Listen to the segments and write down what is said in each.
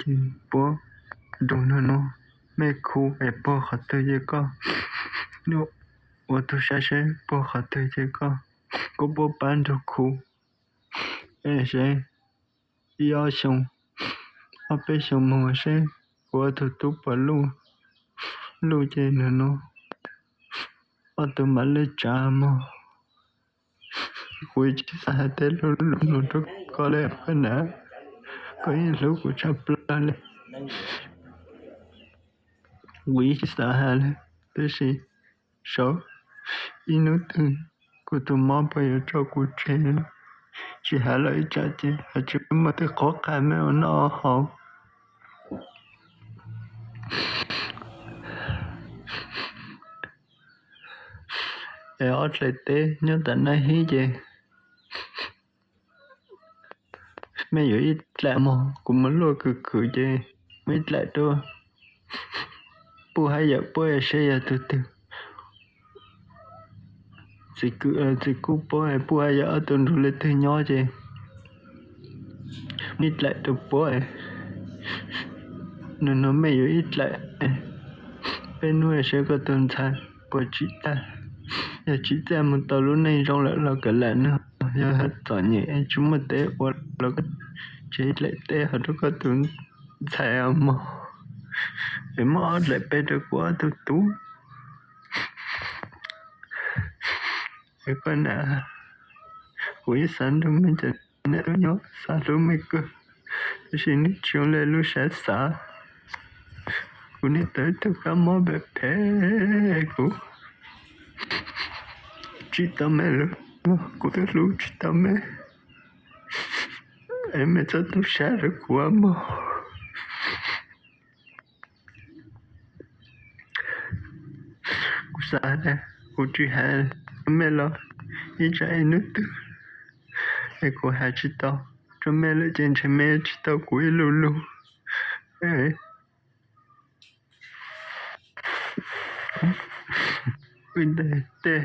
ces puab nrug nwg nuav mej khu es puag qhov twg ces koj ua tug sab seb puag qhov twg ces koj, koj puab pab nrug khu es seb ib ob xyoo, ob peb xyoo moog seb kuv ua tug tub puas luj, luj ces nwg nuav ob tug mam le tsav moog. Kuv tsi xaav has tej lug lug nuav rua koj le koj nam, koj yeej hlub kuv tshaj plawg le. Kuv yeej tsi xaav has le, tab sis saib ib nub twg kuv tug mob puas yuav tso kuv tseg. Tsi has lawm ib tsam ces has tsi muaj tej qhov qha mej ua noj haus. Es ob dlaim teb nyob tom Naj Hib ces mej yuav ib dlaim moog, kuv moog luaj kws khwv ces muaj ib dlaim rua Puj hab Yawm puab es seb yog tug twg. Txiv Kuj puab, Puj hab Yawm ob tug nrug le twg nyob ces muaj ib dlaim rua puab. Nwg nuav mej yuav ib dlaim, peb nub seb koj tug ntxhais puas tsim txaj. Yog tsim txaj moog tau lub neej zoo lawm los kav liam nwg, yog txom nyem tsi muaj teb ua los tseg ib dlaim teb hov rua koj tug ntxhais os mog. Es muab ob dlaim peb rua kuv ob tug tub. Es koj nam, kuv ib xaav nrug mej cov nam tub nyob xaav hlub mej kawg, tab sis nwg tsi zoo le lub sab xaav. Kuv niam tau ib tug kab mob phem phem, kuv tsim tau mej lawm, kuv twb hlub tsis tau mej. Es mej txhob tu sab rua kuv mog. Kuv xav tas kuv tsis has rua mej los ib tsam ib nub twg es kuv has tsis tau rua mej lawm ces ntshe mej tsis tau kuv ib lu lug. Tej, tej,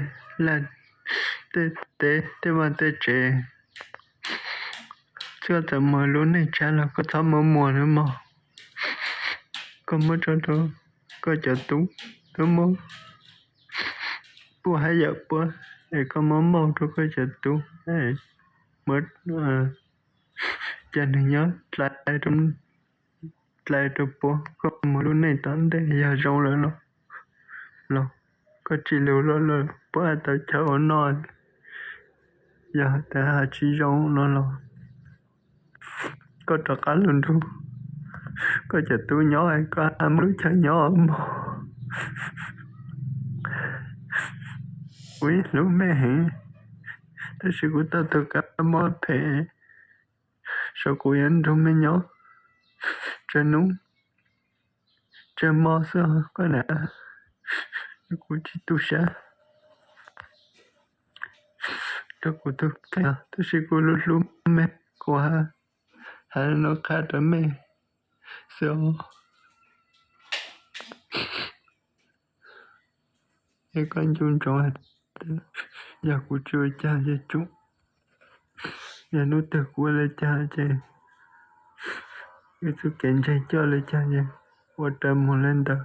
tej teb tej vaj tej tsev, txawm moog lub neej tshaib los koj txhob muab muag nawb mog. Koj muab tso rua koj cov tub, koj muab Puj hab Yawm puab, es koj muab muab rua koj cov tub, muab ca nwg nyob dlai rua puab, koj moog lub neej tom ntej yog zoo lawm los koj tsis lug lug lawm puab has tau chaw ua noj. Yog tas has tsis zoo no los koj rov qab lug nrug koj cov tub nyob, koj has muaj lub chaw nyob mog. Kuv yeej hlub mej heev, tab sis kuv tau tug kab mob phem, saib kuv yuav nrug mej nyob tsawg nub tsawg mo xwb koj nam. Kuv tsis tu sab rua kuv tug kab, tab sis kuv lub hlub mej, kuv has lug qha rua mej xwb os. Es koj nco ntsoov has tas yog kuv tsis ua caag ces tsum, yog nub twg kuv ua le caag ces ib txuj kev ntseeg coj le caag ces ua raws moog le ntawd.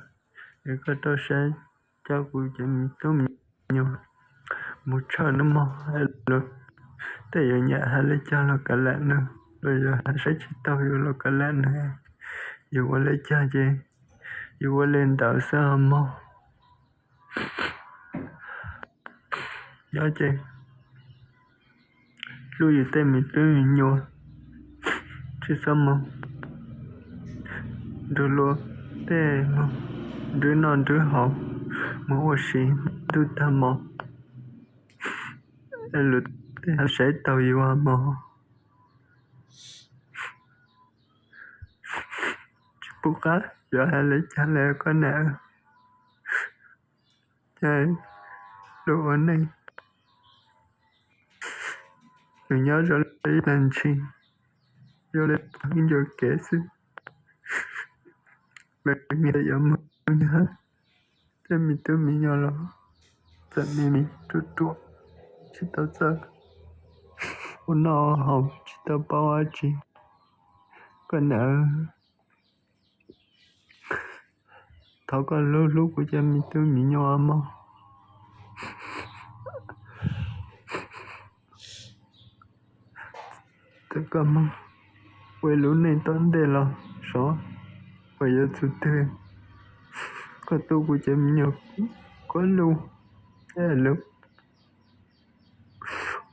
Es koj rau sab coj kuv cov me tub me nyuam moog tshawj nub mog. Tej yuav nyam has le caag los kav liam nwg, los yog has saib tsis taug yus los kav liam nwg, yus ua le caag ces yus ua le ntawd xwb mog. Nyob ces hlub yus tej me tub me nyuam, tsis txhob moog nrug luag tej moog nrwb noj nrwb haus, moog ua si ntuj tag hmo, luag tej saib taug yus mog. Tsis pum qab yuav has le caag le koj nam. Ces lub ua neej nws nyob zoo le ib tag ntshis, zoo le ib ncua kev xwb. Lawv nyias yuav moog nyob, tej me tub me nyuam los txawm me me ruam ruam, tsis tau txawj ua noj haus, tsis tau paub dab tsi. Koj nam, Thov koj hlub hlub kuv cov me tub me nyuam mog. Txawm koj moog ua lub neej tom ntej los sov, puas yuav txug twg, koj tu kuv cov me nyuam koj lub, lub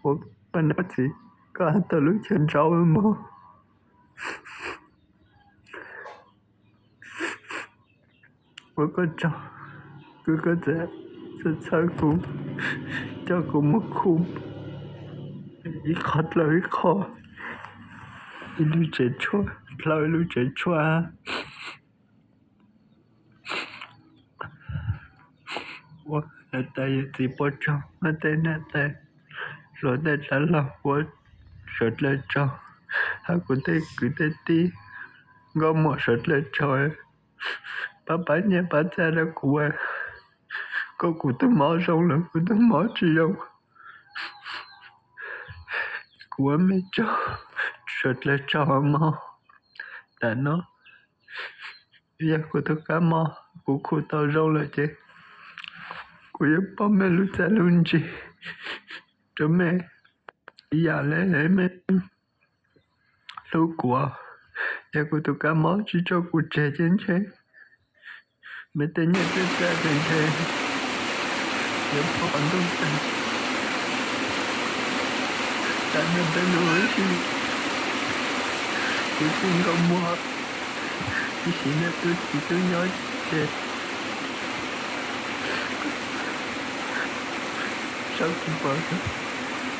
ua koj nam txiv, koj has tau lub chaw ntsaub mog. Ua koj tsaug, koj txawm txhawb kuv, coj kuv mus khu ib qho dlawg ib qho, ib lub tsev tshuaj dlawg ib lub tsev tshuaj. Ua niam tais yawm txiv pov tseg, muab tej niam tais hluas tej dlav laug ua suav dlawg tsaug, hab kuv tej kwv tej tij nkauj muam suav dlawg tsaug, pab pab nyiaj pab txiaj rau kuv, koj kuv tug mob zoo los kuv tug mob tsis zoo, kuv ua mej tsaug, suav dlawg tsaug mog. Tam no yog kuv tug kab mob kuv khu tau zoo lawm ces kuv yuav pub mej lub txiaj lub ntsig rau mej ib yam le mej hlub kuv. Yog kuv tug kab mob tsis tso kuv tseg ces ntshe mej tej nyiaj tej txiaj ces ntshe yuav poob qhov ntuj tag. Tam no tej lub ib sim kuv tij nkauj muam, ib sim nej tub txiv tub nyob ces saib kuv pom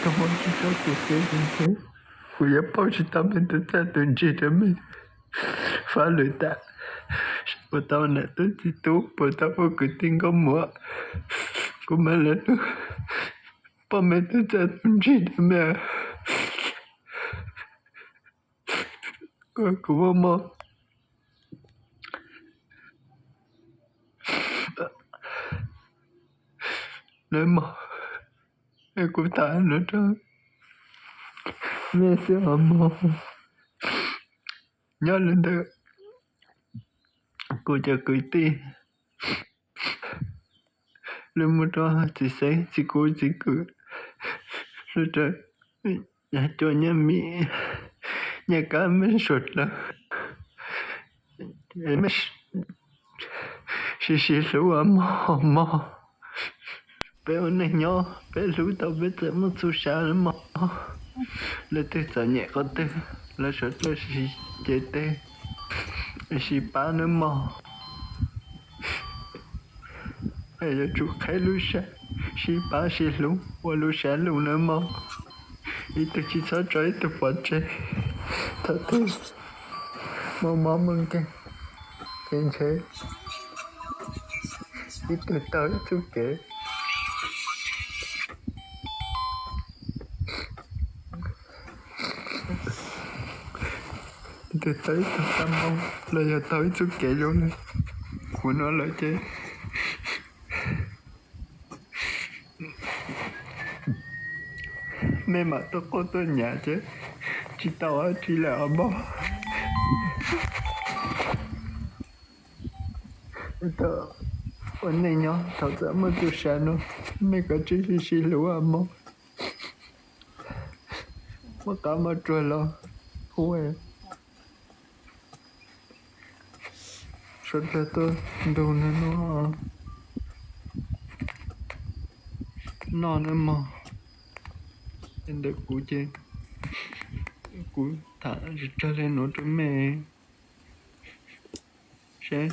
tug mob tsis tso kuv tseg ces ntshe kuv yuav pauj tsis tau mej tug txiaj tug ntsig rau mej fab lwm tas. Puas tau nam tub txiv tub, puas tau ua kwv tij nkauj muam, kuv mam li pub mej tug txiaj tug ntsig rau mej. Kuv muaj mob nawb mog, kuv tham no rau mej xwb os mog. Nyob li ntawd kuv cov kwv tij, lug mus rau txiv xeeb txiv kuv txiv kwv, lug rau cua nyiaj mim, nyiaj kab mej suav dlawg, mej sib sib hlub mog mog. Peb ua neej nyob peb hlub tau peb txawm muaj txuj sa nawb mog. Leej twg txom nyem qhov twg los suav dlawg sib cev tes, sib pab nawb mog. Yuav tsum qheb lub sab, sib pab sib hlub ua lub sab lug nawb mog. Ib tug tsis txhob tso ib tug pov tseg. Thaum twg muaj mob muaj nkeeg ces ntshe ib tug taug ib txuj kev. Ib tug taug ib tug kab mob los yog taug ib txuj kev zoo li kuv no lawm ces mej mam tuaj quaj tuaj nyav ces tsis tau dab tsi lawm os mog. Thaum ua neej nyob thaum txawm muaj txuj sa no, mej kav tsij sib sib hlub mog. Muaj qab muaj tsuag los hu suav dlawg tuaj ntug no noj nawb mog. Ntawm kuv ces kuv tham tsawg tsawg li nuav rau mej, seb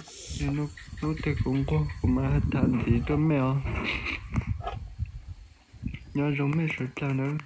hnub twg kuv nquag kuv mam tham ntxiv rau mej os. Nyob zoo mej suav dlawg nawb.